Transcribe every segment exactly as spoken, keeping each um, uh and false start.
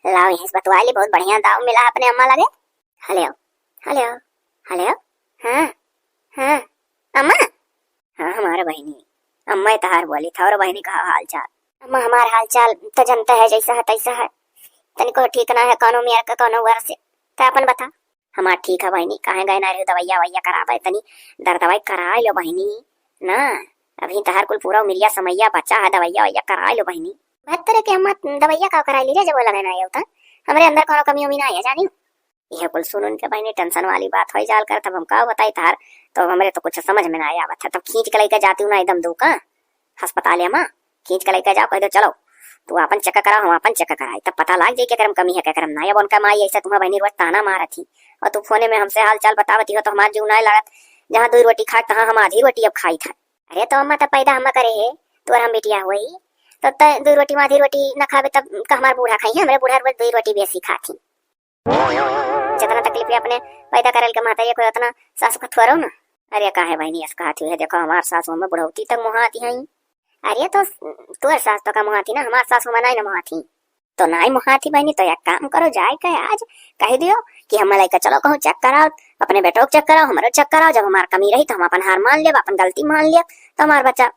लाओ, यहीं से बतवा ली, बहुत बढ़िया दाव मिला अपने अम्मा लगे। हेलो, हेलो, हेलो। हाँ, हाँ, अम्मा। हाँ, हमार बहिनी, अम्मा तहार बोली था, और बहिनी का हाल चाल? अम्मा, हमार हाल चाल तो जनता है, जैसा है तैसा है, तनिको ठीक ना है, कौनो मेर का कौनो वर से। तो अपन बता। हमार ठीक है बहिनी, काहे गए ना रहे दवैया वैया करावे, तनी दर दवाई कराए लो बहिनी ना। अभी तहार कुल पूरा उमिरिया समैया बचा है, दवैया वैया कराए लो बहिनी। भत्तर के अम्मा, दवैया का कराए ली रे, जब वो लगे ना आयो त हमरे अंदर कौनो कमी उमी ना है, जानी। यह कुल सुन उनके बहिनी टेंशन वाली बात होई जाल कर, तब हम का बताई तहार, तो हमरे तो कुछ समझ में ना आवत है। तब खींच के लइके जाती हूँ ना एकदम दू का अस्पताल या माँ, खींच के लइके जाओ, कह दो चलो तू आपन चेक कराओ, हम आपन चेक कराई, तब पता लाग जाई केकरम कमी है केकरम ना। अब उनका माई ऐसे तुम्हार बहिनी रोज ताना मारत ही, और तू फोने में हमसे हाल चाल बतावती हो तो हमार जीव ना लागत। जहाँ दो रोटी खाए तहाँ हम आधी रोटी अब खाई था। अरे तो अम्मा, तब पैदा हम करे है, तोर हम बिटिया हुई, तो तय दो रोटी में आधी रोटी ना खाबे तब का हमार बूढ़ा खाई है? हमरे बूढ़ा रोज दो रोटी बेसी खाती। जितना तकलीफ है अपने पैदा करल के महतारी को, उतना सासु का थोरो ना। अरे काहे बहिनी, ऐसा कहत हुई है? देखो, हमार सासु हमें बुढ़ौती तक मुहाती हैं। अरे तो तोर सास तो का मुहाती ना, हमार सासु हमें नहीं ना मुहाती। तो नहीं मुहाती बहिनी, तो एक काम करो, जाए के आज कह दियो कि हम लइके चलो कहूँ चेक कराओ, अपने बेटो को चेक कराओ, हमरो चेक कराओ। जब हमार कमी रही तो हम अपन हार मान लेब, अपन गलती मान लेब, तो हमार बच्चा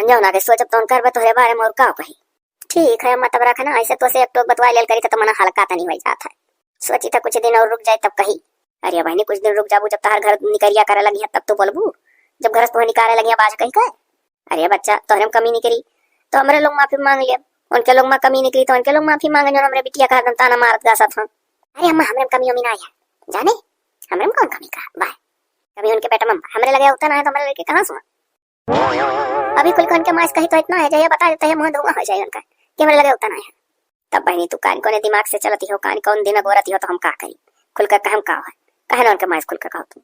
जौन आगे सोचब तौन करबे तोहरे बारे में, और का कही। ठीक है अम्मा, तब रखना, ऐसे तो से एक टोक बतवा लेल करी तो मना हल्का तनी हो जात है। सोची था कुछ दिन और रुक जाए तब कही। अरे बहिनी, कुछ दिन रुक जाबू, जब तहार घर निकरिया करे लगी है तब तो बोलबू, जब घर से तोहे निकाले लगी है बाज कही के। अरे बच्चा, तोहरे में कमी निकरी तो हमरे लोग माफी मांग लेब, उनके लोग में कमी निकरी तो उनके लोग माफी मांगे, जो हमरे बिटिया का हरदम ताना मारत गासत हन। अरे अम्मा, हमरे में कमी उमी ना है, जाने हमरे में कौन कमी का बा? कमी उनके पेट में बा, हमरे लगे उतना है तो हमरे लड़के कहाँ से? अभी खुल के उनके माँ से कही तो इतना है, जहिया बता देते हैं मुँह धुआं हो जाए उनका कि हमरे लगे उतना है। तब बहिनी तू कान कोने दिमाग से चलती हो, कान कौन दिन अगोरती हो तो हम का करी? खुल के कहम का है? कहे ना उनके माँ से खुल के कहो तू।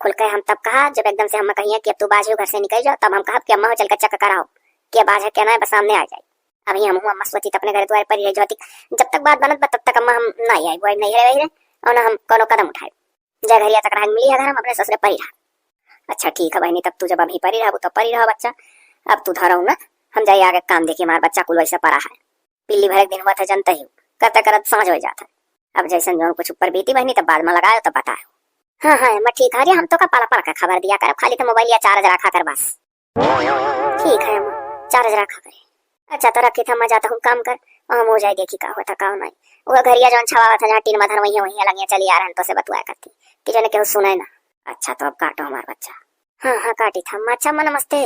खुल के हम तब कहा जब एकदम से हम कहिए कि अब तू बाज हो, घर से निकल जाओ, तब हम कहब कि अम्मा हो चल के चेक कराओ कि अब बाज है क्या ना है, बस सामने आ जाए। अभी हम अम्मा सोची तो अपने घर द्वार पर ही रह जाती, जब तक बात बनत बा तब तक अम्मा हम ना आई, वो नहीं रहे, और ना हम कोनो कदम उठाए। जय घरिया तक रह मिली अगर हम अपने ससुरे परी रहा। अच्छा ठीक है बहिनी, तब तू जब अभी परी रहबू तब परी रहो बच्चा, अब तू धरो ना, हम जाई आगे काम देखी, हमार बच्चा कुल वैसे परा है। पिल्ली भरे के दिन हुआ था जनता ही, करते करत सांझ हो जाता है। अब जैसन जौन कुछ ऊपर बीती बहिनी तब बाद में लगायो तब बतायो। हाँ हाँ अम्मा ठीक है, अरे हम तो का पाला पाला का खबर दिया करब, खाली तो मोबाइल या चार्ज रखा कर बस। ठीक है अम्मा, चार्ज रखा करे। अच्छा तो रखी था, मैं जाता हूँ काम कर, हम हो जाए देखी का होता का नहीं। वो घरिया जौन छवावा था जहाँ टीन मधर वही वही लगिया चली आ रहन तो से बतुआ करती कि जने केहू सुने ना। अच्छा तो अब काटो हमार बच्चा। हाँ हाँ काटी था अम्मा, अच्छा अम्मा नमस्ते।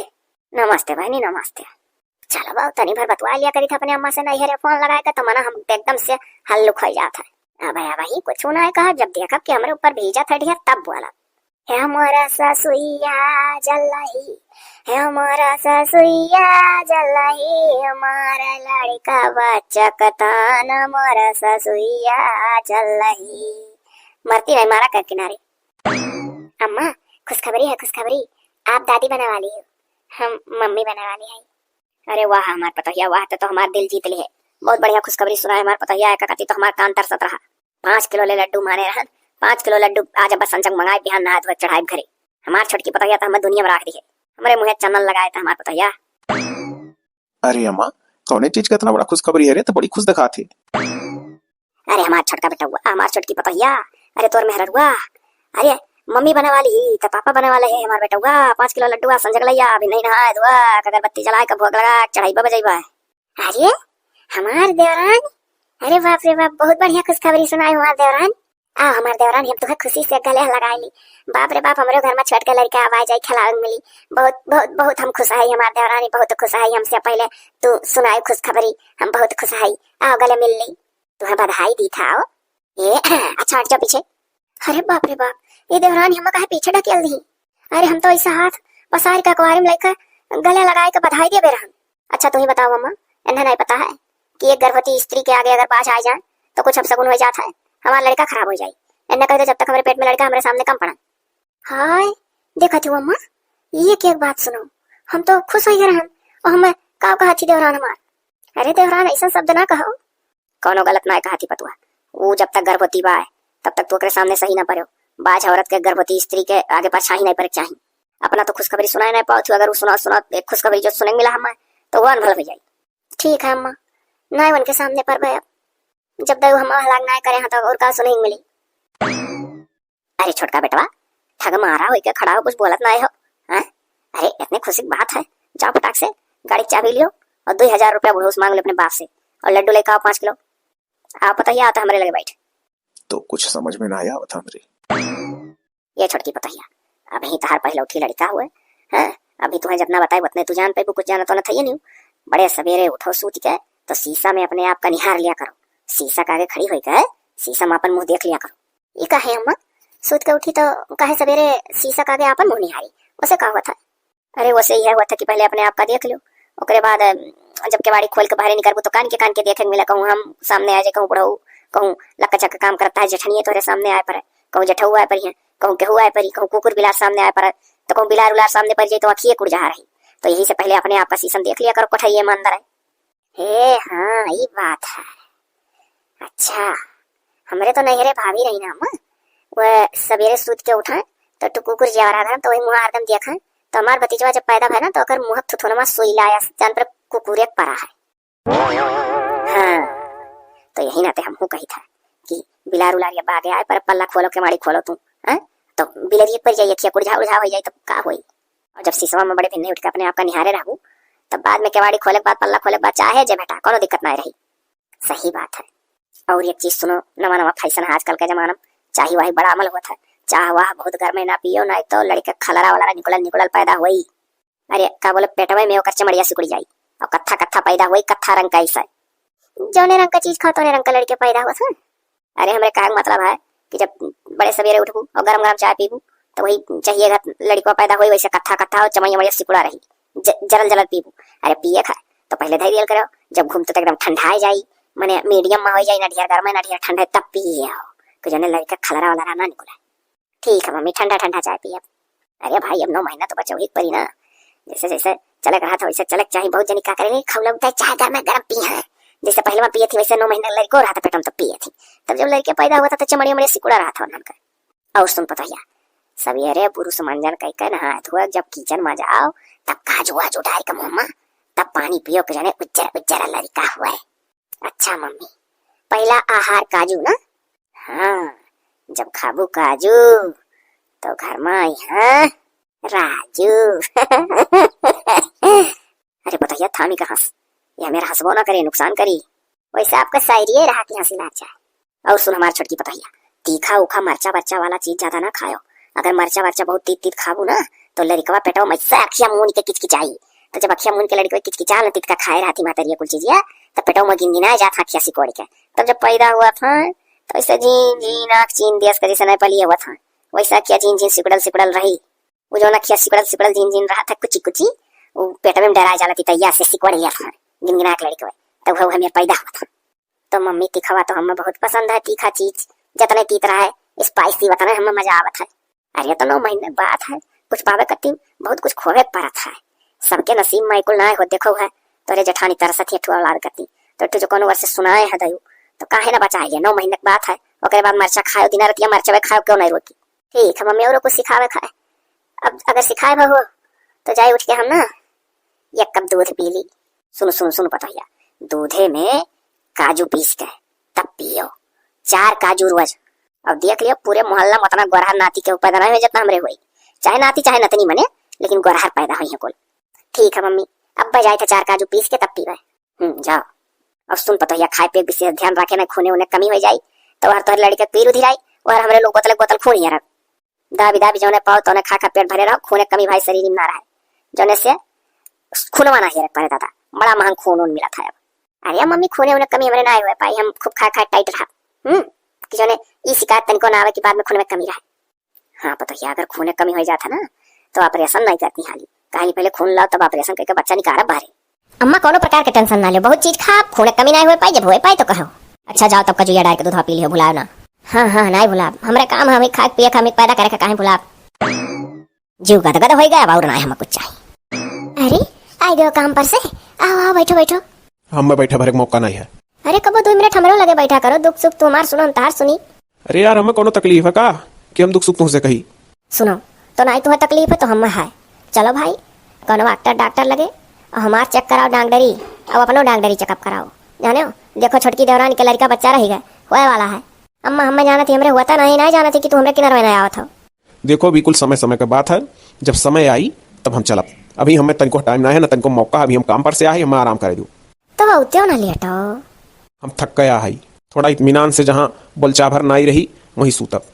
नमस्ते बहिनी नमस्ते। चलो बाबू तनी भर बतुआ लिया करी था अपने अम्मा से, नहीं हरे फोन लगाए का तो मना हम एकदम से हल्लुक हो जात है। अब अब ही कुछ ना कहा, जब देखब कि हमरे ऊपर भीजा था ढेर तब बोला। हे मोरा ससुइया जलही, हे मोरा ससुइया जलही, मार लड़का बच्चा कतान मोरा ससुइया जलही। मरती नहीं मारा कर किनारे। अम्मा, खुशखबरी है, खुशखबरी। आप दादी बने वाली हो, हम मम्मी बने वाली है। अरे वाह हमार पतोहिया, वाह, तो, तो हमार दिल जीत ली है। बहुत बढ़िया खुशखबरी सुना है हमार पतोहिया, एक कती तो हमार कान तरसत रहा। पाँच किलो ले लड्डू माने रहन, पाँच किलो लड्डू आज बस संजग मंगाए, बिहान नहा धोए चढ़ाए घरे। हमार छोटकी पतोहिया तो हमें दुनिया में राख दी है। हमरे मुँहे चंदन लगाए था हमार पतोहिया। अरे अम्मा, कौने चीज का इतना बड़ा खुशखबरी है रे? तो बड़ी खुश दिखात है। अरे हमार छोटका बेटउआ, हमार छोटकी पतोहिया, अरे तोर मेहररुआ, अरे मम्मी बने वाली ही, तो पापा बने वाले है हमार बेटउआ। पाँच किलो लड्डुआ संजग लैया, अभी नहीं नहाए धोआ, अगरबत्ती जलाए, का भोग लगा, चढ़ाइबा बजैबा। अरे हमार देवरान, अरे बाप रे बाप, बहुत बढ़िया खुशखबरी सुनाए हमार देवरान। आ हमार देवरान, हम तुहे खुशी से गले लगाए ली। बाप रे बाप, हमरे घर में छोट के लड़का आवाज आई, खिलावे मिली। बहुत बहुत बहुत हम खुश है हमार देवरानी, बहुत खुश है। हमसे पहले तू सुनाए खुशखबरी, हम बहुत खुश है। आओ गले मिल ली। तुम्हें बधाई दी था, आओ। ए, अच्छा हट जा पीछे। अरे बाप रे बाप, ये देवरानी हम काहे पीछे ढकेल दी? अरे हम तो ऐसा हाथ पसार के अखबारी में लेकर गले लगाए के बधाई देबे रहन। अच्छा तू ही बताओ अम्मा, इन्हें नहीं पता है कि एक गर्भवती स्त्री के आगे अगर बाझ आ जाए तो कुछ अपशगुन हो जाता है, हमारा लड़का खराब हो जाए। इन्हें कह दो जब तक हमारे पेट में लड़का हमारे सामने कम पड़ा। हाय, देखा थी अम्मा, ये क्या एक बात सुनो, हम तो खुश हो गए रहन और हमें का कहा थी देवरान हमार। अरे देवरान, ऐसा शब्द ना कहो। कौनो गलत ना कहा थी पतुआ, वो जब तक गर्भवती बा है, तब तक तो ओकरे सामने सही ना पड़ो। बाझ औरत के, गर्भवती स्त्री के आगे परछाई नहीं पड़े के चाही। अपना तो खुशखबरी सुनाए नहीं पाओ थी, अगर वो सुना सुना एक खुशखबरी जो सुने मिला हमें, तो वो अनभल हो जाए। ठीक है अम्मा, ना उनके सामने पर अब। जब दइउ हमार हलाक नाहीं करे हैं, तो और का सुनही मिली? अरे छोटका बेटवा, ठग मारा होइके खड़ा हो, कुछ बोलत नाहीं हो, हैं? अरे, इतने खुशी की बात है, जाओ फटाक से गाड़ी की चाबी लियो और दुइ हजार रुपया बुढ़ऊ से माँग लियो अपने बाप से, और लड्डू लेके आओ पाँच किलो। आओ पतोहिया, आओ तो हमरे लगे बैठ। तो कुछ समझ में ना आवत हमरे। ये छोटकी पतोहिया, अबहीं तहार पहिलौठी लड़िका हुए, हैं? अबहीं तुहैं जतना बताई, उतने तू जान पइबू, कुछ जानत वानत हइये नहीं। बड़े सबेरे उठो सूत के, तो शीशा में अपने आप का निहार लिया करो। शीशा के आगे खड़ी होइके शीशा में अपन मुँह देख लिया करो। ई काहे अम्मा? सूत के उठी तो काहे सबेरे शीशा के आगे आपन मुँह निहारी? ओसे का होत है? अरे, ओसे इहे होत है कि पहिले अपने आप का देख लियो, ओकरे बाद, अ, जब केवाड़ी खोल के बाहरे निकरबू तो कान के कान के देखे के मिला, कहूँ हम सामने आ जाए, कहूँ बुढ़ऊ, कहूँ लक्का चक्का काम करत है जेठनिये तोहरे सामने आए परे, कहूँ जेठऊ आए परिहैं, कहूँ केहू आए परी, कहूँ कुकुर बिलार सामने आए परे, तो कहूँ बिलार उलार सामने परि जाए तो अँखिये कुड़जाहा रही। तो यही से पहिले अपने आप का शीशा में देख लिया करो, कोठरिये में अंदर है। हे हाँ, ई बात है। अच्छा, हमरे तो नैहरे भाभी रही ना अम्मा, वह सबेरे सूत के उठे तो टुकुकुर जियावरा धरन तो वही मुँह हरदम देखा। तो हमार भतीजवा जब पैदा भय ना तो ओकर मुँह थुथुनमा सुई लाया जान पर कुकुरे परा है। हाँ, तो यही नाते हमहू कही था कि बिलार उलार या बागे आए पर पल्ला खोलो, केवाड़ी खोलो तू, हैं? तो बिलरिये पर जाइए, खिया कुड़झा उड़झा हो जाए तो का होई? और जब शीशवा में बड़े भिन्ने उठ के अपने आप का निहारे रहबू, तब बाद में केवाड़ी खोले के बाद, पल्ला खोले के बाद चाहे जे भेटा, कोनो दिक्कत ना रही। सही बात है। और एक चीज सुनो, नवा नवा फैशन है आजकल के जमाना में, चाही वाही बड़ा अमल होत है। चाह वाह बहुत गर्मे ना पियो, नाहीं तो लड़िका खलरा वलरा निकलल निकलल पैदा होई। अरे का बोले, पेटवे में ओकर चमड़िया सिकुड़ जाई और कत्था कत्था पैदा होई, कत्था रंग का ऐसा। जौने रंग का चीज खाओ तौने रंग का लड़िका पैदा होत है। अरे हमरे कहे के मतलब है कि जब बड़े सबेरे उठबू और गरम गरम चाय पीबू तो वही चाहिए घर लड़िकवा पैदा होई, वैसे कत्था कत्था और चमड़िया मड़िया सिकुड़ा रही, ज-, जरल जरल पीबू। अरे पिए खाए तो पहिले धई दियल करो, जब घूमते तो एकदम ठंडाए जाई, मने मीडियम में हो जाई, ना ढेर गर्म है ना ढेर ठंडा है, तब पिए हो कि जौने लड़िका खलरा वलरा ना निकले। ठीक है मम्मी, ठंडा ठंडा चाय पियब। अरे भाई, अब नौ महीना तो बचा, वही परी ना, जैसे जैसे चले के रहा था वैसे चले के चाही। बहुत जनी का करे, नहीं खौला उठा चाय गर्मा गर्म पिए हैं, जैसे पहले में पिए थी वैसे नौ महीना लड़को रहा था पेट में तो पिए थी। तब जब लड़के पैदा हुआ था तो चमड़िया मड़िया सिकुड़ा रहा था उन्हन का। और सुन पतोहिया, सवेरे पुरुष मंजन कई के नहाए धोए जब किचन में जाओ, तब काजू वाजू डाल के मुँह में, तब पानी पियो के जाने उज्जर उज्जर लड़का हुए। अच्छा मम्मी, पहला आहार काजू ना? हाँ, जब खाबू काजू तो घर में आई हाँ राजू। अरे पतोहिया, थामी का हंस, ये मेरा हंसबो ना करे, नुकसान करी। वैसे आपका शायरी रहा कि हंसी लाग जाए। और सुन हमार छोटकी पतोहिया, तीखा उखा मरचा बरचा वाला चीज ज्यादा ना खायो। अगर मरचा बरचा बहुत तीत तीत खाबू ना, तो लड़िकवा पेटवा में से अखिया मून के किचकिचाई। तो जब अखिया मून के लड़िकवा किचकिचा न तीत का खाए रहती मातरिया कुल चीजिया, तो पेटवा में गिनगिनाए जात अखिया सिकोड़ के। तब जब पैदा हुआ था तो ऐसे झीन झीन आँख चीन दियस का जैसे नहीं पलिए हुआ था, वैसे अखिया झीन झीन सिकुड़ल सिकुड़ल रही। वो जो अखिया सिकुड़ल सिकुड़ल झीन झीन रहा था कुची कुची, वो पेटवे में डराए जाला तीतैया से सिकोड़ लिया था, गिनगिना के लड़िकवा। तब वो हमें पैदा हुआ था। तो मम्मी, तीखवा तो हमें बहुत पसंद है, तीखा चीज, जतने तीत रहा है, स्पाइसी, वतने हमें मजा आवत है। अरे तो नौ महीने के बात है, कुछ पावे कती बहुत कुछ खोवे के पड़त है। सबके नसीब में कुल नाय हो, देखो है, तोरे जेठानी तरसत ही ठुआ औलाद कती, तो ठु जो कोनो वर्ष सुनाए है दयू, तो काहे ना बचाए, नौ महीने के बात है, ओकरे बाद मरचा खायो, दिना रतिया मरचवे खायो, क्यों नहीं रोकी? ठीक है मम्मी, और कुछ सिखावे खाए, अब अगर सिखाए हो तो जाए उठ के हम ना एक कप दूध पी ली। सुन सुन सुन पतोहिया, दूधे में काजू पीस के तब पियो, चार काजू रोज। अब देख लियो, पूरे मोहल्ला में उतना गोरहर नाती के पैदा नहीं हुए जितना हमरे हुई, चाहे नाती चाहे नतनी मने, लेकिन गोरहर पैदा हुई है कुल। ठीक है मम्मी, अब जाए थे चार काजू पीस के तब पीवे। हम्म, जाओ। अब सुन पतोहिया, खाए पिए के विशेष ध्यान रखे, ना खूने उन्हें कमी हो जाई, तो हर तोहर लड़के पीर उधिराई, और हमरे लोग बोतल बोतल खून ही रख। दाबी दाबी जौने पाओ तौने खा खा पेट भरे रहो, खूने कमी भाई शरीर में ना रहे, जौने से खूनवा ना हेरे पड़े दादा, बड़ा महंग खून उन मिला था अब। अरे मम्मी, खूने उन्हें कमी हमरे ना आए हुए पाई, हम खूब खाए खाए टाइट रहा। हम्म, कि जौने ई शिकायत तनिको ना आवे कि बाद में खून में कमी रहे। हाँ पतोहिया, अगर खूने कमी हो जाता ना तो ऑपरेशन नहीं करती हाली, कहीं पहले खून लाओ तब ऑपरेशन करके बच्चा निकाला बाहरे। अम्मा, कोनो प्रकार के टेंशन ना लो, बहुत चीज खा, खूने कमी ना हुए पाई, जब हुए पाई तो कहो। अच्छा जाओ तब कजुया डाल के दूधवा पी लियो, भुलाओ ना। हाँ हाँ, नहीं भुलाब, हमरे काम है, हम ही खाए पिए, हम ही पैदा करे के, काहे भुलाब? जीव गदगद हो गया, अब और ना हम कुछ चाहिए। अरे, आई गयो काम पर से, आओ आओ, बैठो बैठो। हम में बैठे भरे के मौका नहीं है। अरे कबो दो मिनट हमरो लगे बैठा करो, दुख सुख तू हमार सुनो, हम तहार सुनी। अरे यार, हमें कोनो तकलीफ है का कि हम दुख सुख तुमसे कही? सुनो, तो नाई तुम्हें तकलीफ है तो हम है। चलो भाई, कोनो डॉक्टर, डॉक्टर लगे और हमार चेक कराओ डांगडरी, और अपनो डांगडरी चेकअप कराओ। जाने हो, देखो छोटकी देवरानी के लड़का बच्चा रही गए, होए वाला है। अम्मा, हमें जानत ही हमरे हुआ था, नहीं, नहीं जानत ही कि तू हमरे किनारे में नहीं आवत हो। देखो, बिल्कुल समय समय के बात है, जब समय आई तब हम चलब। अभी हमें तनको टाइम ना है, ना तनको मौका, अभी हम काम पर से आए, हमें आराम करे दो। तो उत्यो ना लेटो। हम थक गया है, थोड़ा इत्मीनान से जहाँ बोलचाभर नाई रही, वहीं सूतब।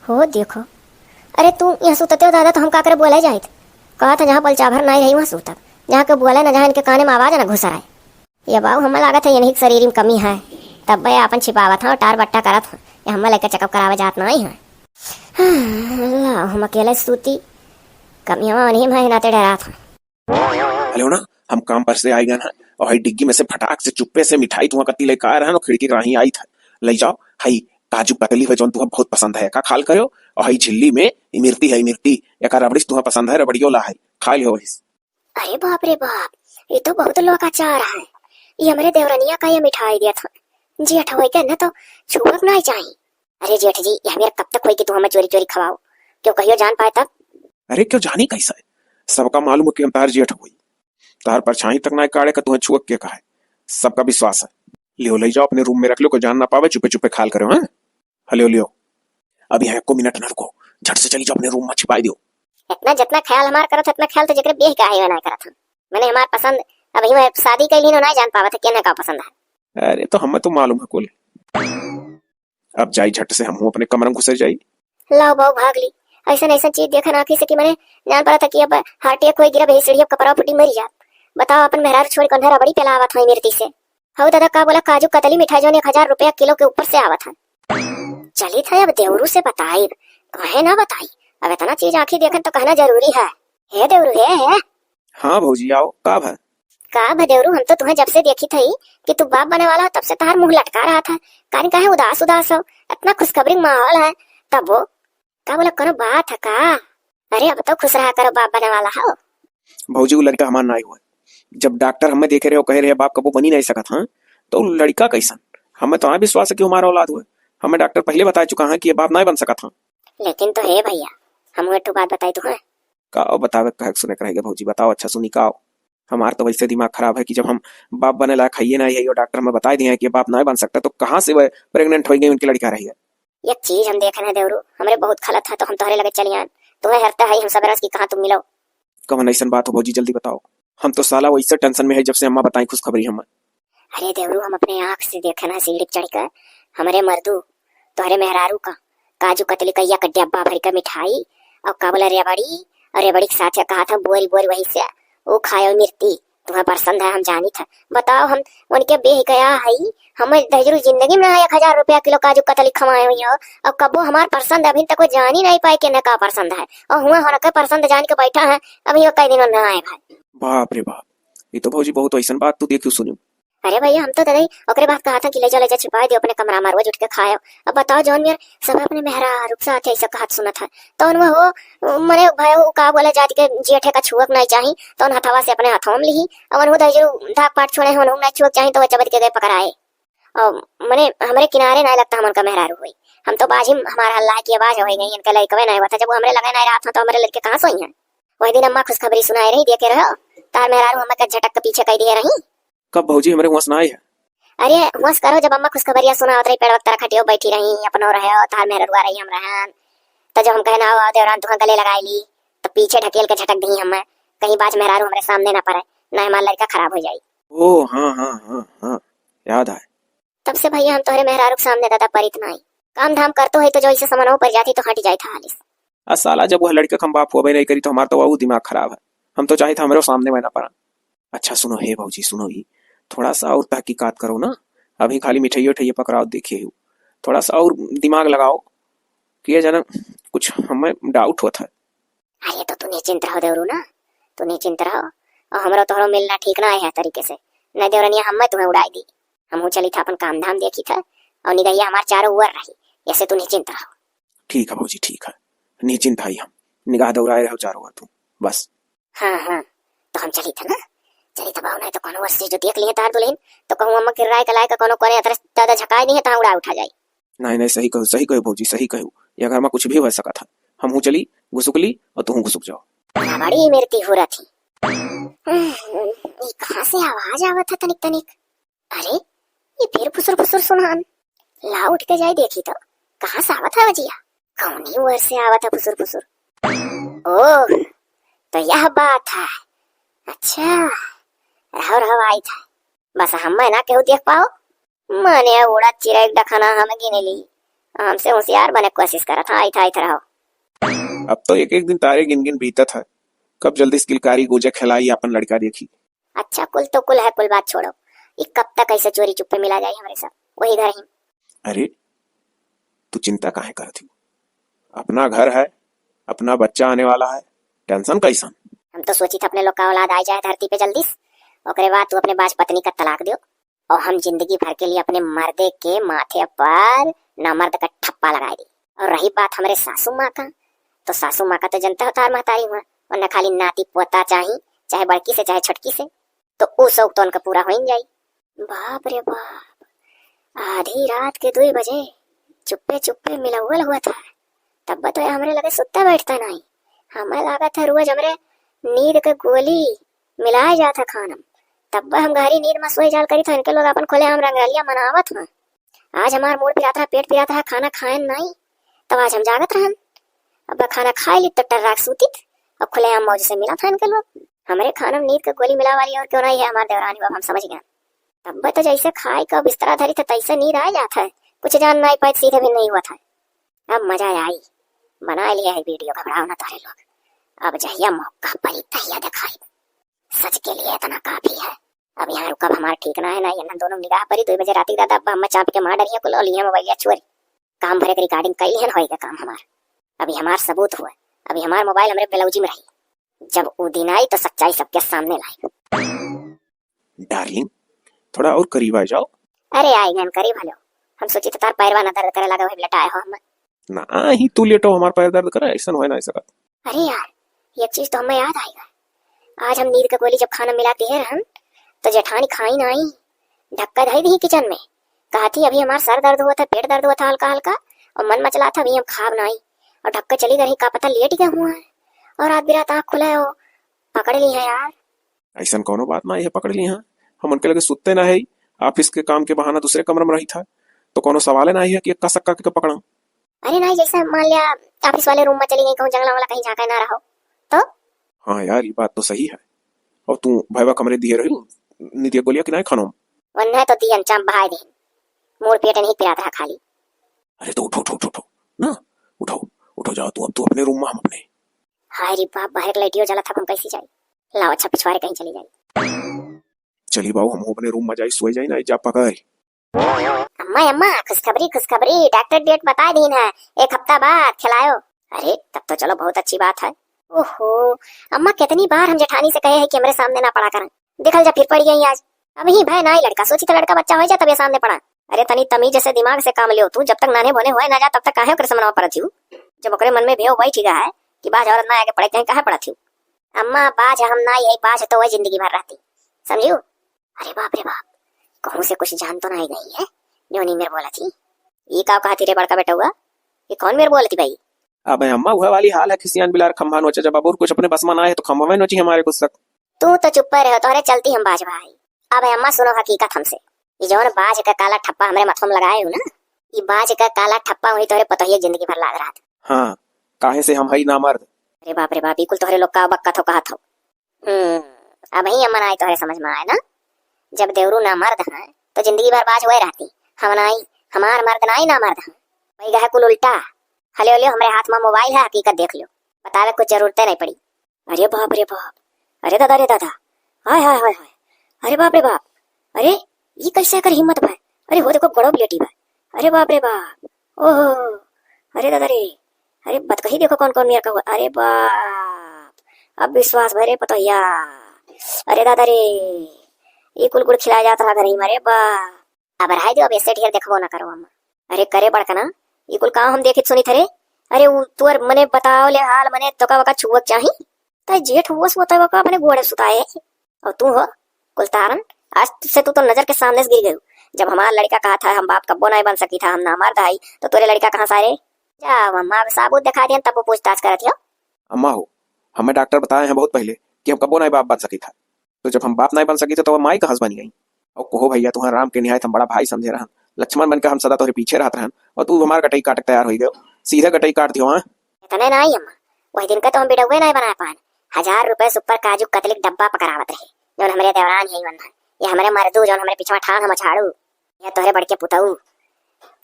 हो देखो, अरे तू यहाँ सूतते हो दादा, तो हम का करे बोले जाइत? कहा था जहाँ बोलचाभर नाई रही, वहाँ सूतब, जहाँ के बोले ना, जहाँ इनके काने में आवाज ना घुसर आए। ये बाबू, हमें लागत है, इन्हीं के शरीर में कमी है, तब ये आपन छिपावत हैं, टार बट्टा करत हैं। ये हमें लेके चेकअप करावे जात नाई है। हाँ, ला, हम अकेले सूती, कमी हमें उन्हीं में है, नाते डरात हैं। हेलो ना, हम काम पर से आई गए हैं, और हई डिग्गी में से फटाक से चुप्पे से मिठाई तुहाँ कत्ती लेके आ रहे हैं, और खिड़की के राही आई था, ले जाओ, हई काजू कतली है, जौन तुहाँ बहुत पसंद है, का खाल करो, और हई झिल्ली में इमरती है, इमरती, एका रबड़ी तुहाँ पसंद है, रबड़ियो ला है, खा लियो वही से। अरे बाप रे बाप, ये तो बहुत लोकाचार है। ये हमरे देवरनिया का ये मिठाई दिया था। जेठ होई के न तो छुअक ना चाही। अरे जेठ जी, ये हमें कब तक होई कि तू हमें चोरी चोरी खवाओ? क्यों कहियो जान पाए तब? अरे क्यों जानी कैसा है? सबका मालूम है कि हम तार जेठ होई। तार परछाई तक ना काढ़े का तुहें छुअक के कहा है। सबका विश्वास है। लियो ले जाओ अपने रूम में रख लो, कोई जान ना पावे, चुपे चुपे खाल करो, हाँ? हलियो लियो, अब यहाँ एको मिनट ना रुको, झट से चली जाओ अपने रूम में छिपाई दियो। इतना जितना ख्याल हमार करत है, इतना ख्याल तो जेकरे बेह के आहे ना करत हम। मैंने हमार पसंद, अभी मैं शादी कैली ना, ना जान पावत है केने का पसंद है। अरे तो हमें तो मालूम है कुल। अब जाई झट से हमहू अपने कमरा में घुसर जाई। लाओ बाऊ भाग ली, ऐसन ऐसन चीज देखन आँखी से कि मैंने जान पड़ा था कि अब हार्ट अटैक होई, गिरब यही सीढ़ी, अब कपड़ा फूटी मरी जात। बताओ अपन मेहरारू छोड़ के अंधेरा बड़ी पेला आवत है मिर्ती से। हऊ दादा, का बोला, काजू कतली मिठाई जौन एक हजार रुपया किलो के ऊपर से आवत है। चलित है अब देवरू से बताइब, काहे ना बताई, अब इतना चीज आँखी देखन तो कहना जरूरी है। हे देवरू, हे, हे। हाँ भौजी, आओ, का भा? का भा देवरू, हम तो तुहें जब से देखी थई कि तू बाप बने वाला हो, तब से तहार मुँह लटका रहा था। काहे, काहे उदास उदास हो, इतना खुशखबरी माहौल है, तब वो का बोला, कोनो बात है का? अरे अब तो खुश रहा करो, बाप बने वाला हो। भौजी, वो लड़का हमार नाई हुआ। जब डॉक्टर हमें देखे रहे, वो कहे रहे, "बाप कबो बनी नहीं सकत, हाँ?" तो वो लड़का कैसन? हमें तो हाँ विश्वास है कि हमारा औलाद हुआ। हमें डॉक्टर पहले बता चुका है कि ये बाप नहीं बन सकत, हाँ। लेकिन तो हे भैया, हम एक ठो बात बताई तुहें। का बतावे, कहे के सुने के रहेगा भौजी, बताओ, अच्छा सुनी का हो? हमार तो वैसे दिमाग खराब है कि जब हम बाप बने लायक हइये ना, यही डॉक्टर हमें बताई दिए हैं कि बाप ना बन सकता, तो कहाँ से वह प्रेग्नेंट हो गई, उनके लड़का रही है। एक चीज हम देखे ना देवरू, हमरे बहुत खलत है, तो हम तोहरे लगे चली आन। तुम्हें हरता है हम सब रस की कहाँ तुम मिलो। कवन ऐसन बात हो भौजी, जल्दी बताओ। हम तो साला वैसे टेंशन में है जब से अम्मा बताई खुशखबरी हमें। अरे देवरू, हम अपने आँख से देखे ना सीढ़ी चढ़ के हमरे मर्दू तोहरे मेहरारू का काजू कतली कहिया के डब्बा भर के मिठाई और का बोला रेवड़ी और रेवड़ी के साथ कहा था बोरी बोरी वही से वो खायो मिर्ती। तुम्हें पसंद है हम जानी था। बताओ हम उनके बेह गया है, हम दहिजरू जिंदगी में ना एक हजार रुपया किलो काजू कतली खवाए हुई हो और कबो हमार पसंद अभी तक वो जानी नहीं पाए कि न का पसंद है और हुआ होना के पसंद जान के बैठा है। अभी वो कई दिन ना आए भाई। बाप रे बाप, ये तो भौजी बहुत ऐसन बात तू देखियो सुनियो। अरे भैया, हम तो दादा ओकरे बात कहा था कि ले जा, ले जा, छिपाई दियो अपने कमरा में, रोज उठ के खायो। अब बताओ, जौन मेर सब अपने मेहरारू के साथ ऐसा कहत सुनत है, तो उनमें हो, मने भाई, वो का बोले, जाति के जेठे का छुअक नहीं चाही, तो उन हथवा से अपने हथवा में लिही, और उन दहिजरू धाक पाट छोड़े, उन नहीं छुअक चाही, तो वो जबद के गए पकड़ाए। और मने हमरे किनारे नहीं लगता हम उनका मेहरारू हुई। हम तो बाजी हमारा हल्ला की आवाज हो गई, इनका लड़कवे नहीं हुआ था, जब वो हमरे लगे नहीं रहा था, तो हमरे लड़के कहाँ सोई हैं? वही दिन अम्मा खुशखबरी सुनाए रही, देखे रहो, तार मेहरारू हमें के झटक के पीछे कह दिए रही। कब भौजी, हमरे हुआं सुनाई है? अरे हुआं से करो, जब अम्मा खुशखबरिया सुनावत रही, पेड़वा के तरह खटियो बैठी रही, अपनो रहे, तार मेहररुआ रही, हम रहन। त जब हम कहे ना, "आओ, आओ देवरान, तुहाँ गले लगाई ली," त पीछे ढकेल के झटक दी हमें, कहीं बाज मेहरारू हमरे सामने ना पड़े, ना हमार लड़का खराब हो जाई। ओ, हाँ, हाँ, हाँ, हाँ, याद आए। तब से भैया हम तोहरे मेहरारू के सामने दादा परित नाई। काम धाम करतो है तो जो इसे समनवा पर जाती तो हट जाई था हालिस। आ साला, जब वह लड़का के हम बाप होबे नहीं करी तो हमार तो वहू दिमाग खराब है। हम तो चाहे था हमरे सामने वह ना पड़ा। अच्छा सुनो, हे भौजी, सुनो, ई थोड़ा सा और तहकीकात करो ना। अभी खाली मिठाइयो उठाइयो पकड़ाओ, देखे हो, थोड़ा सा और दिमाग लगाओ कि ये जना कुछ हमें डाउट होता है। अरे तो तू निश्चिंत रहो देवरू ना, तू निश्चिंत रहो। और हमरो तोहरो मिलना ठीक ना है तरीके से, नहीं देवरनिया हमें तुम्हें उड़ाई दी। हमहू चली था अपन काम धाम देखी था, और निगहिया हमार चारों ओर रही, ऐसे तू निश्चिंत रहो। ठीक है भौजी, ठीक है, निश्चिंत है हम, निगाह दौड़ाए रहो चारों ओर तू, बस। हाँ, हाँ, तो हम चली था ना, चली था बाबू, नहीं तो कोनो ओर से जो देख लिए तार दुल्हन, तो कहूँ अम्मा किर्राए कलाए का कोनो कोने अतरे दादा झकाए नहीं है, तहाँ उड़ा उठा जाए। नहीं, नहीं, सही कहो, सही कहो भौजी, सही कहो, ये घर में कुछ भी हो सकत है। हमहू चली, घुसुक ली और तुहू घुसुक जाओ। बड़ा बड़ी मेरे तिहुरा थी। हम्म, ये कहाँ से आवाज आवत है तनिक तनिक? अरे, ये फिर फुसुर फुसुर सुनान। ला उठ के जाई देखी तो, कहाँ से आवत है वजिया? कौनी ओर से आवत है फुसुर फुसुर? ओह, तो यह बात है। अच्छा, रहो रहो, आई था। बस हम्मे ना केहू देख पाओ। मने उड़त चिरई क डखना हम गिन ली। हमसे होशियार बने कोशिश करत है, आई था, आई था रहो। अब तो एक एक दिन तारे गिन गिन बीतत है। कब जल्दी से किलकारी गूंजे, खिलाई आपन लड़का देखी। अच्छा, कुल तो कुल है, कुल बात छोड़ो। ई कब तक ऐसे चोरी चुप्पे मिला जाई हमरे सब वही घर ही? अरे, तू चिंता काहे करत ही? अपना घर है, अपना बच्चा आने वाला है, tension कैसन? हम तो सोचित अपने लोग का औलाद आ जाए धरती पे जल्दी से, ओकरे बाद तू अपने बाज पत्नी का तलाक दियो और हम जिंदगी भर के लिए अपने मर्दे के माथे पर नामर्द का ठप्पा लगाए दी। और रही बात हमरे सासू माँ का, तो सासू माँ का तो जनता हो तार महतारी हुआ, उन्हें खाली नाती पोता चाही, चाहे बड़की से चाहे छोटकी से, तो उ शौक तो उनका पूरा हो ही जाई। बाप रे बाप, आधी रात के दुई बजे चुप्पे चुप्पे मिलौल हुआ था, तब तो ये हमरे लगे सुत्ता बैठता नहीं। हमें लागत है रोज हमरे नींद के गोली मिलाए जात है खानम, तब हम गहरी नींद में सोए जाल करी था, इनके लोग अपन खुलेआम रंगरलिया मनावत हैं। आज हमार मूड़ पिरात रहा, पेट पिरात रहा, खाना खाएन नहीं, तब आज हम जागत रहन। अब खाना खाए ली तो टर्राक सूतित और खुलेआम मौज से मिला था इनके लोग। हमरे खानम नींद के गोली मिला वाली और क्यों नहीं है हमार देवरानी बाबू, हम समझ गए। तब तो जैसे खाए का बिस्तरा धरी था तैसे नींद आ जात है, कुछ जान नहीं पाए, सीधे भी नहीं हुआ था। अब मजा आई, बना लिया है video, घबराओ ना तारे लोग। अब जहिया मौका पड़ी तहिया दिखाई, सच के लिए इतना काफी है। अब यहाँ रुकब हमार ठीक ना है, ना ये ना दोनों निगाह परी, दो बजे राती के दादा, अब हम चाप के मार डरिया कुल और लिए मोबाइल या चोरी। काम भरे के recording कई लिहन होई का काम हमार। अभी हमार सबूत हुआ, अभी हमार मोबाइल हमरे ब्लाउजी में रही, जब उ दिन आई तो सच्चाई सबके सामने लाई। डार्लिंग, थोड़ा और करीब आ जाओ। अरे आई गन करीब हलो, हम सोची तो तार पैरवा ना दर्द करे लगा, वही लेटाए हो हम। ना ही तू लेटो, हमार पैर दर्द करे, ऐसा होए ना सकत। अरे यार, एक चीज तो हमें याद आएगा। आज हम नींद के गोली जब खाना मिला दिए रहन, तो जेठानी खाई ना आई, ढक्का धई दी किचन में। कहती अभी हमार सर दर्द हुआ था, पेट दर्द हुआ था हल्का हल्का, और मन मचला था, अभी हम खाब ना आई। और ढक्का चली गई, का पता लेट गए हुआ है। और रात बिरात आँख खुला है, वो पकड़ ली है यार। ऐसन कौनो बात ना है, पकड़ ली है। हम उनके लगे सुतते ना है, office के काम के बहाना दूसरे कमरा में रही था, तो कौनो सवाल ना है कि एक्का सक्का के पकड़ा। अरे नहीं, जैसे मान लिया office वाले room में चली गई, कहूँ जंगला वाला कहीं झाँका ना रहो तो। हाँ यार, ये बात तो सही है। और तू भैया कमरे दिए रही, नहीं दिया गोलियां कि नहीं खानो? वन्ने तो दियन चाप बहाए देन, मूड़ पेट नहीं पिरात रहा खाली। अरे तो उठो, उठो, उठो, उठो ना, उठो, उठो, जाओ तू, अब तू अपने room में, हम अपने। हाय रे बाप, बाहर के लाइटियो जला था, हम कैसे जाई? लाओ अच्छा पिछवारे कहीं चली जाई। चली बाबू, हम अपने room में जाई, सोए जाई ना, जा पकड़। अम्मा, अम्मा, खुशखबरी, खुशखबरी, डॉक्टर date बता दीन है, एक हफ्ता बाद खिलायो। अरे, तब तो चलो, बहुत अच्छी बात है। ओहो, अम्मा, कितनी बार हम जेठानी से कहे हैं कि हमरे सामने ना पड़ा करन, देखल जा फिर पड़ गई आज। अब ही भय ना ही लड़का, सोची तो लड़का बच्चा हो जा तब ये सामने पड़ा। अरे, तनी तमीज से दिमाग से काम लियो तू, जब तक नाने बोने होए ना जा तब तक काहे ओकरे समनवा परत हिउ? जब ओकरे मन में भेव वही ठीक है कि बाज औरत ना आगे पड़े कहीं काहे पड़त हिउ? अम्मा, बाज हम ना, यही बाज तो वही जिंदगी भर रहती, समझियो? अरे बाप रे बाप, कहूँ से कुछ जान तो नहीं गई है, जो नहीं मेरे बोला थी। ये का कहा थी रे बड़का बेटउआ? ये कौन मेरे बोला थी भाई? अबे अम्मा, वह वाली हाल है, खिसियान बिलार खंभा नोचे, जब अब और कुछ अपने बस में ना है तो खंभा में नोची हमारे कुछ तक। तू तो चुप रहो, तोहरे चलती हम बाज भाई। अबे अम्मा, सुनो हकीकत हमसे, ये जौन बाज का काला ठप्पा हमरे मथवा में लगाए हो ना, ये बाज का काला ठप्पा वही तोहरे पतोहिया जिंदगी भर लाग रहा था। हाँ, काहे से हम हई नामर्द। अरे बाप रे बाप, ई कुल तोहरे लोग का बक्कत हो कहत हो। हम्म, अबही अम्मा ना आई तोहरे समझ में आए ना? जब देवरू नामर्द हैं, तो जिंदगी भर बाज हुए रहती। हम ना आई, हमार मर्द ना आई, नामर्द हैं। वही गहे कुल उल्टा। हले हले हमरे हाथ में मोबाइल है, हकीकत देख लो। बतावे कुछ जरूरते नहीं पड़ी। अरे बाप रे बाप, अरे दादा रे दादा, हाय हाय हाय हाय, अरे बाप रे बाप, अरे ई कैसे एकर हिम्मत बा? अरे हो देखो बड़ो बेटी बा, अरे बाप रे बाप, ओहो, अरे दादा रे, अरे बतकही देखो कौन कौन मेर का हुआ, अरे बाप, अब विश्वास भरे पतोहिया, अरे दादा रे, ई कुल गुड़ खिलाया जात रहा घर ही में, अरे बाप। अब रहाई दियो, अब ऐसे ढेर देखबो ना करो अम्मा। अरे करे बड़कना, ई कुल काम हम देखित सुनित हरे। अरे उ तोर मने बताओ ले हाल, मने तोका वका छुअक चाही। तै जेठ हुआ सो तै वका अपने गोड़े सुताए। और तू हो कुलतारन, आज से तू तो नजर के सामने से गिर गयो। जब हमार लड़का कहा था हम बाप कब्बो नहीं बन सकी था, हम नामर्द हई, तो तोरे लड़का कहाँ सारे? जा अम्मा, अब साबूत दिखा दियन तब वो पूछताछ करत हो। अम्मा हो, हमें डॉक्टर बताए हैं बहुत पहले कि हम कब्बो नहीं बाप बन सकी था। तो जब हम बाप नहीं बन सकी थे तो वो माई कहाँ से बन गई? और कहो भैया, तुहैं राम के निहायत हम बड़ा भाई समझे रहन, लक्ष्मण बन के हम सदा तोहरे पीछे रहत रहन, और तू हमार गटई काटे के तैयार होइ गयो, सीधे गटई काट दियो, हाँ? इतने नाहीं अम्मा, वही दिन का तो हम बिडौवे नाहीं बनाए पाएन। हजार रुपए सुपर काजू कतली के डब्बा पकड़ावत रहे, जौन हमरे देवरान है वन्ना, ये हमरे मर्दू, जौन हमरे पिछवा ठाढ़ हम झाड़ू, ये तोहरे बड़के पुतऊ,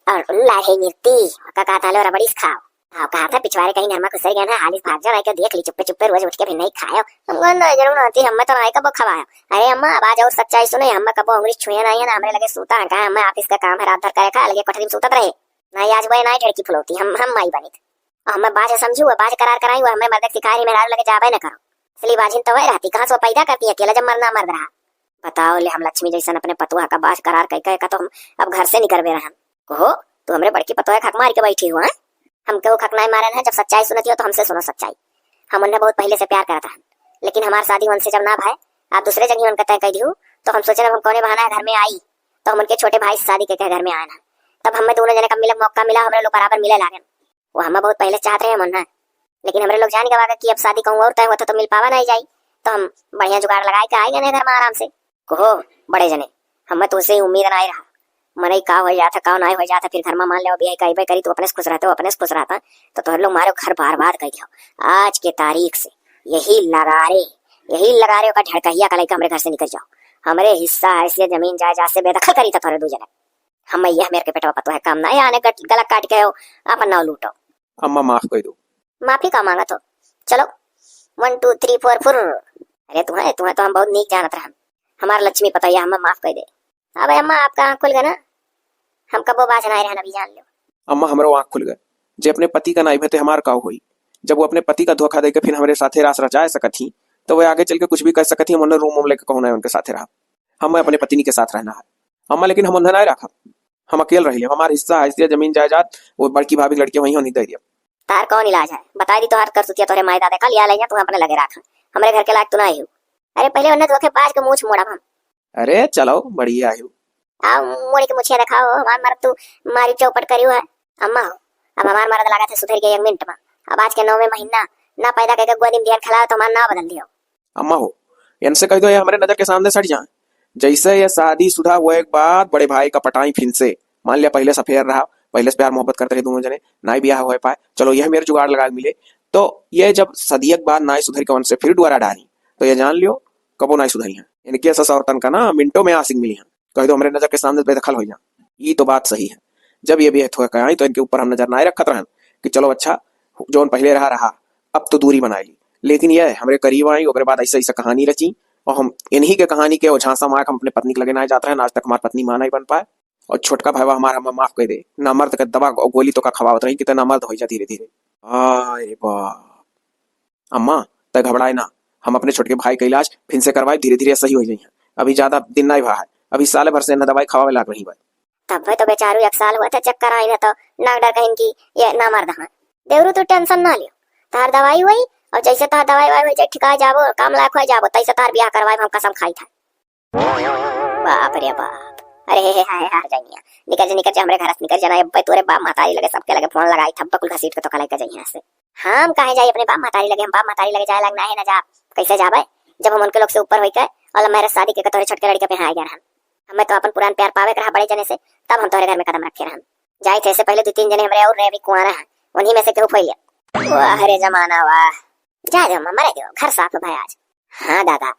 और लाढ़े मिर्ती, का कहता लो रबड़ीस खाओ। आओ, कहा था पिछवारे कहीं घर में घुसर गया ना, हालिस भाग जाओ, आके देख ली चुप्पे चुप्पे रोज उठ के फिर नहीं खायो। हम कहन, "नहीं, जरूर ना होती, हम तो नहीं कबो खवायो।" अरे अम्मा, अब आज और सच्चाई सुने, हम कबो उंगली छुए नहीं है ना, हमरे लगे सूता है, कहा हमें ऑफिस का काम है, रात भर करे खा, लगे कोठरी में सूतत रहे। नहीं, आज वह नहीं ढेड़की फुलौती, हम, हम माई बनित। और हमें बाज समझू, वह बाज करार कराई, वह हमें मर्द सिखारी मेहरारू लगे जाबे न करो। असली बाजिन तो वह रहती, कहाँ से वो पैदा करती है अकेला, जब मरना मर्द रहा। बताओ ले, हम लक्ष्मी जैसन अपने पतुआ का बाज करार कह कह का तो हम अब घर से निकरबे रहन। कहो, तू हमरे बड़की पतोह के हक मार के बैठी हो, हैं? हम केहू के हक नाहीं मारन है, जब सच्चाई सुनती हो तो हमसे सुनो सच्चाई। हम उन्हें बहुत पहले से प्यार करत रहन, लेकिन हमार शादी उनसे जब ना भय, आप दूसरे जगह उनका तय कर दिहू, तो हम सोचन अब हम कौने बहाना घर में आई, तो हम उनके छोटे भाई से शादी के, के घर में आए ना। तब हमें दोनों जने का मिले मौका मिला, हमरे लोग बराबर मिले लागन। वो हमें बहुत पहले चाहत रहे मुन्ना, लेकिन हमरे लोग जान गवा कि अब शादी कहूँ और तय होता तो मिल पावा नहीं जाई, तो हम बढ़िया जुगाड़ लगाए के आए गए घर में आराम से। कहो बड़े जने, हमें तुमसे ही उम्मीद नहीं रहा। मनई का हो जाता, का नहीं हो जाता, फिर घर में मान ले बियाह कहबे करी, तू अपने से खुश रहते हो, अपने से खुश रहता, तो तोहरे लोग मारो घर बर्बाद कर दियो। आज के तारीख से यही लगारे, यही लगारे का झड़कहिया का लइका हमरे घर से निकल जाओ। हमरे हिस्सा हैसियत जमीन जायदाद से बेदखल करी था तोहरे दू जने। हम यह मेरे के पेटवा पतो है काम ना, आने गट-, गला काट के हो, अपन नाव लूटो। अम्मा माफ कर दो। माफी का मांगत हो? चलो, one, two, three, four, फुर। अरे तुम्हें, तुम्हें तो हम बहुत नीक जानत रहन। हमार लक्ष्मी पतोहिया, हमें माफ कर दे। अबे अम्मा, आपका आँख खुल गया ना, हम कबो बाज ना रहन, अभी जान लो। अम्मा, हमरो आँख खुल गए। जे अपने पति का नाई भते हमार का होई? जब वो अपने पति का धोखा देके फिर हमरे साथे रास रचाए सकत ही, तो वे आगे चल के कुछ भी कर सकत ही। हम उन्हें रूम वूम लेके कहूँ ना उनके साथे रहा। हम अपने पत्नी के साथ रहना है। अम्मा, लेकिन हम उन्हें ना रखब, हम अकेल रह लेब। हमार हिस्सा, हैसियत, जमीन जायदाद, वो बड़की भाभी के लड़के वहीं उन्हीं दे दिया। तार कौन इलाज है? बता दी तोहार करतूतिया तोहरे माई दादा का लिया ले जा, तू अपने लगे रख, हमरे घर के लायक तू ना हो। अरे पहले उन्हें धोखेबाज के मूछ मोड़ब हम। अरे चलो, बढ़िया हो। आओ, मोड़ी के मुछिया दिखाओ, हमार मर्द तू मारी चौपट करियो है। अम्मा हो, अब हमार मर्द लागत है सुधर गए एक मिनट में। अब आज के नौवे महीना ना पैदा करके गोदी में दिहन खिलाओ तो हमार नाव बदल दियो। अम्मा हो, इनसे कह दो ये हमरे नजर के सामने से हट जाएं। जैसे ये शादीशुदा हुए के बाद बड़े भाई का पटाई फिन से, मान लिया पहले से affair रहा, पहले से प्यार मोहब्बत करते रहे दोनों जने, नाई ब्याह हो पाए, चलो यह मेरे जुगाड़ लगा के मिले, तो ये जब सदियक बाद नाई सुधर के उनसे फिर डुआरा डारी, तो ये जान लियो कबो नाई सुधरी हैं। इनके ऐसा औरतन का ना मिनटों में आशिक मिली हैं। कह दो हमरे नजर के सामने बेदखल हो जा। ई तो बात सही है। जब ये भी थोड़ा कहीं तो इनके ऊपर हम नजर ना रखत रहन कि चलो अच्छा, जौन पहले रहा रहा, अब तो दूरी बनाए ली। लेकिन ये हमरे करीब आई, ओकरे बाद ऐसा ऐसा कहानी रची और हम इन्हीं के कहानी के झांसा मार के हम अपने पत्नी के लगे ना जात रहन। आज तक हमार पत्नी माँ नहीं बन पाए। और छोटका भाईवा हमार हमें माफ कर दे, नामर्द के दवा और गोली तो का खवावत रही कि ते नामर्द हो जा धीरे धीरे। आए बाप। अम्मा, तै घबराए ना, हम अपने छोटके भाई का इलाज फिन से करवाए, धीरे धीरे सही हो जाइए। अभी ज्यादा दिन नहीं भा है, अभी साल भर से इन्हें दवाई खवावे लाग रही बा। तब तो बेचारू एक साल हुआ था चक्कर आई ना, तो डॉक्टर कहिन कि ये नामर्द हैं। देवरू तू tension ना लियो, तार दवाई हुई और जैसे तार दवाई वाई हुई जाए ठिका जाबो, काम लायक हो जाबो, तैसे तार ब्याह करवाए हम कसम खाई था। बाप रे बाप। अरे हे, हे, हाय, हाय, जनिया। निकल जा, निकल जा, हमरे घर से निकल जाना। अब्बे तोरे बाप महतारी लगे, सबके लगे फोन लगाई, थब्बा कुल घसीट के तो कलाई का जइया से। हम काहे जाई अपने बाप महतारी लगे, हम बाप महतारी लगे जाए लाग ना है ना जा। कैसे जाबे? जब हम उनके लोग से ऊपर होई के और लव मैरिज शादी के तोरे छोटके लड़के पे आ गया रहन। हमें तो अपन पुरान प्यार पावे के रहा बड़े जने से, तब हम तोरे घर में कदम रखे रहन। जाए थे से पहले दो तीन जने हमरे और रहे अभी कुंवारा है, उन्हीं में से केहू फैल गया। वाह रे जमाना वाह। जा दे अम्मा, मरे दो, घर साफ है भाई आज। हाँ दादा।